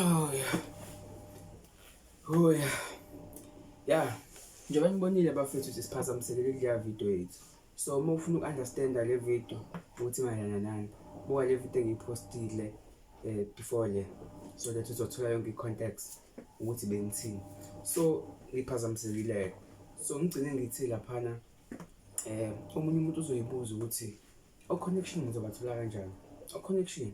Oh yeah. Oh yeah. Yeah. Njengoba nibonile bafethu ukuthi siphazamisekile kuleya video yethu. So uma ufuna uku-understanda le video ukuthi mayelana nani, buka le video engiyiphostile before le so that uzothola yonke i-context ukuthi bengithini. So ngiphazamisekile. So ngigcine ngithi laphana omunye umuntu uzoyibuza ukuthi o-connection ngizobathola kanjani? O-connection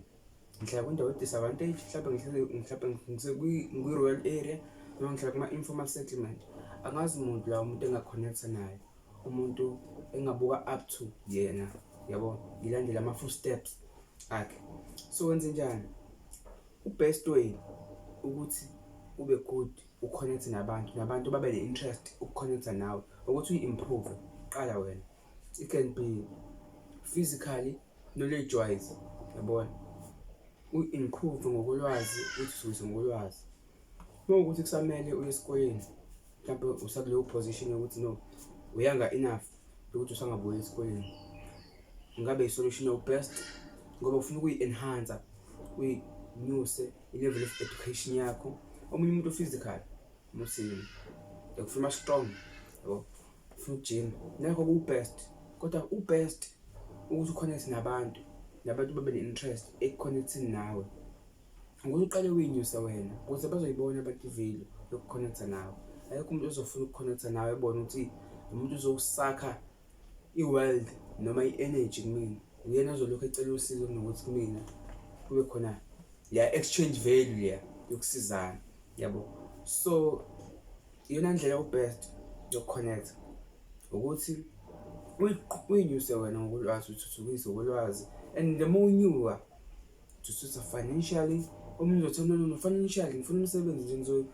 ngihlala kwindawo ye-disadvantage, mhlawumbe ngihlale mhlawumbe ngikwi-rural area noma ngihlala kuma-informal settlement. Angazi muntu la, umuntu enga-connect-a naye, umuntu engabuka up to yena, yabo, ngilandele ama-footsteps akhe. So wenzenjani? U-best way ukuthi ube good u-connect nabantu, nabantu babe ne-interest uku-connect-a nawe, ukuthi uyi-improve qala wena. It can be physically, knowledge wise, yabona, uyi-improve ngokolwazi, uyithuthukise ngokolwazi. Uma kuwukuthi kusamele uye esikoleni, mhlampe usakuleyo position yokuthi no, uyanga enough yokuthi usangabuya esikoleni, ngabe i-solution ewu-best ngoba ufuna ukuyi-enhance-a, uyinyuse i-level of education yakho. Omunye umuntu physical musini ufuna strong, yabo, ufuna ukujima, nakho ku-best, kodwa u-best ukuthi u-connect nabantu, nabantu babe ne-interest eku-connect-eni nawe, ukuthi uqale uyinyuse wena ukuze bazoyibona abantu i-value yoku-connect-a nawe. Akekho umuntu ozofuna uku-connect-a nawe ebone ukuthi lo muntu uzosakha i-world noma i-energy kumina, uyena ozolokhu ecela usizo kunokuthi kumina kube khona leya exchange value leya yokusizana, yabo. So iyona ndlela ewu-best yoku-connect ukuthi uyinyuse wena ngokolwazi, uthuthukise ngokolwazi, and the more unyuka uthuthuka financially, omunye uzothi, "No, no, no, financially ngifuna umsebenzi nje,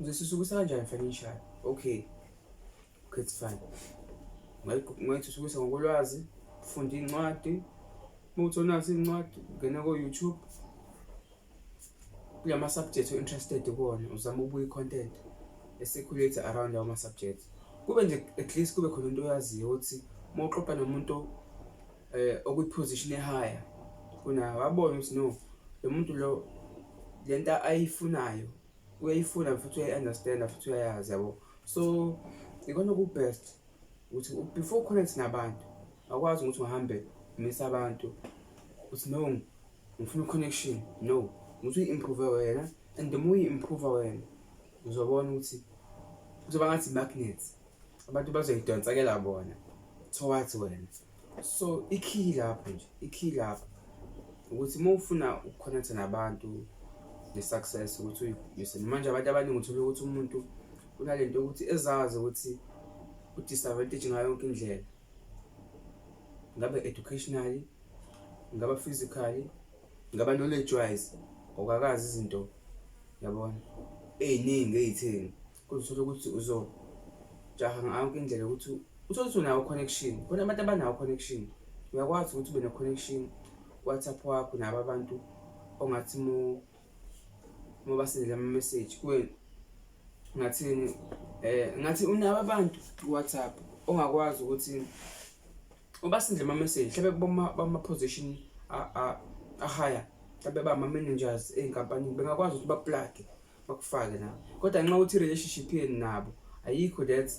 ngizothuthukisa kanjani financially?" Okay, it's fine. Ungayithuthukisa ngokolwazi, ufunda iy'ncwadi, uma kuwukuthi awunazo iy'ncwadi, ungena ko-YouTube kulama-subject o-interested kuwona, uzame ukubuka i-content e-circulate around lawo ma-subject. Kube nje at least kube khona into oyaziyo ukuthi uma uxoxa nomuntu okwi-position e-higher kunawe, abone ukuthi no, lo muntu lo lento ayifunayo uyayifuna futhi uyayi-understand-a futhi uyayazi, yabo. So ikona oku-best ukuthi before u-connect nabantu, awukwazi ukuthi uhambe umise abantu uthi, "No, ngifuna i-connection." No, ukuthi uyi-improve wena, and the more uyi-improve wena uzobona ukuthi kuzoba ngathi i-magnet, abantu bazoyidonsakela bona towards wena. So i-key lapho nje, i-key lapho ukuthi uma ufuna uku-connect-a nabantu ne-success ukuthi uyinyuse. Manje abantu abaningi uthola ukuthi umuntu unalento yokuthi ezazi ukuthi u-disadvantage ngayo yonke indlela, ngabe educationally, ngaba physically, ngaba knowledge wise, awukakazi izinto, yabona, ey'ningi ey'theni, kodwa uthole ukuthi uzojaha ngayo yonke indlela ukuthi uthole ukuthi unawo connection. Khona abantu abanawo connection, uyakwazi ukuthi ube ne-connection ku-WhatsApp wakho nabo abantu ongathi uma basendela ama-message kube ngathini, ngathi unabo abantu ku-WhatsApp ongakwazi ukuthi ubasendele ama-message, mhlawumbe bama-position a-higher, mhlawumbe ba ama-managers ey'nkampanini, bengakwazi ukuthi baku-plug-e bakufake nabo, kodwa ngenxa yokuthi i-relationship yenu nabo ayikho that,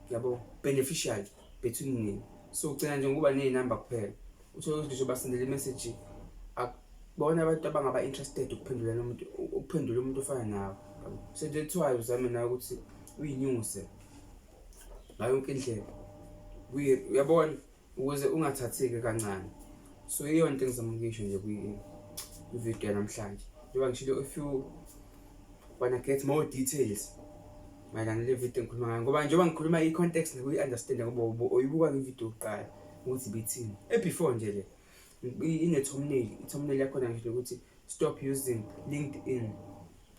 yabo, beneficial between nina, so ugcina nje ngokuba ney'namba kuphela. Uthole ukuthi ngisho basendela i-message, akubona abantu abangaba interested ukuphendula umuntu, ukuphendula umuntu ofana nawe, yabo. So that's why uzame nawe ukuthi uyinyuse ngayo yonke indlela, uyabona, ukuze ungathatheki kancane. So iyona into engizama ukuyisho nje kwi-video yanamhlanje. Njengoba ngishilo, if you wanna get more details mayelana nale video engikhuluma ngayo, ngoba njengoba ngikhuluma i-context nokuyi-understand, ngoba uyibuka ngevidiyo yokuqala ukuthi ibithini e-before nje le ine-thumbnail, i-thumbnail yakhona ngisho ukuthi "Stop using LinkedIn",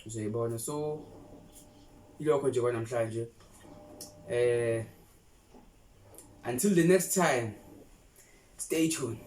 uzoyibona. So ilokho nje kwanamhlanje. Until the next time, stay tuned.